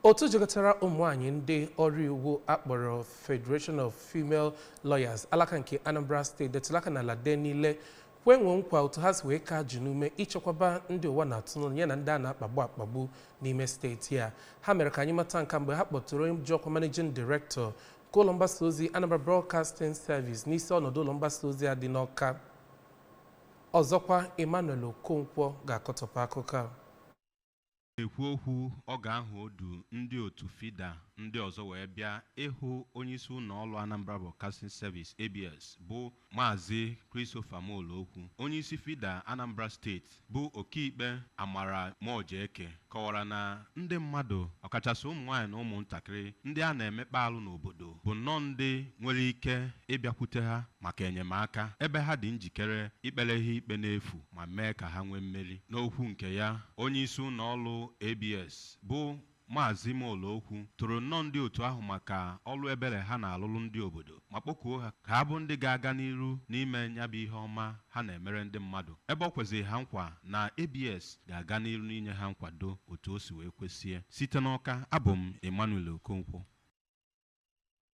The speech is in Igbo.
Otu jikọtara ụmụ nwaanyị ndị ọrụ iwu akpọrọ Federation of Female Lawyers alaka nke Anambra Steeti detụrụ aka n'ala dee niile kwee nwee nkwa otu ha si wee ka ji n'ume ichekwaba ndị ụwa na-atụ n'ọnụ ya na ndị a na-akpagbu akpagbu n'ime steeti a. Ha mere ka anyị mata nka mgbe ha kpọtụrụ onye ji ọkwa Managing Director nke ụlọ mgbasa ozi Anambra Broadcasting Service n'isi ọnọdụ ụlọ mgbasa ozi a dị n'Awka. Ọzọkwa, Emmanuel Okonkwo ga-akọtọpụ akụkọ a. Ekwu okwu oge ahụ odu ndị otu FIDA ndị ọzọ wee bịa ịhụ onyeisi ụlọ ọrụ Anambra Broadcasting Service, ABS, bụ Maazị Christopher Molokwu, onyeisi FIDA Anambra Steeti bụ Ọkaikpe Amara Mojeke kọwara na ndị mmadụ, ọkachasị ụmụ nwaanyị na ụmụntakịrị ndị a na-emekpa alụ n'obodo, bụ nnọọ ndị nwere ike ịbịakwute ha maka enyemaka, ebe ha dị njikere ikpere ha ikpe n'efu ma mee ka ha nwee mmeri. N'okwu nke ya, onyeisi ụlọ ọrụ ABS bụ Maazị Molokwu toro nnọọ ndị otu ahụ maka ọrụ ebere ha na-alụrụ ndị obodo ma kpọkuo ha ka ha bụ ndị ga-aga n'iru n'ime ya bụ ihe ọma ha na-emere ndị mmadụ, ebe ọ kwezịrị ha nkwa na ABS ga-aga n'iru n'inye ha nkwado otu o si wee kwesie. Site n'Awka, abụ m Emmanuel Okonkwo.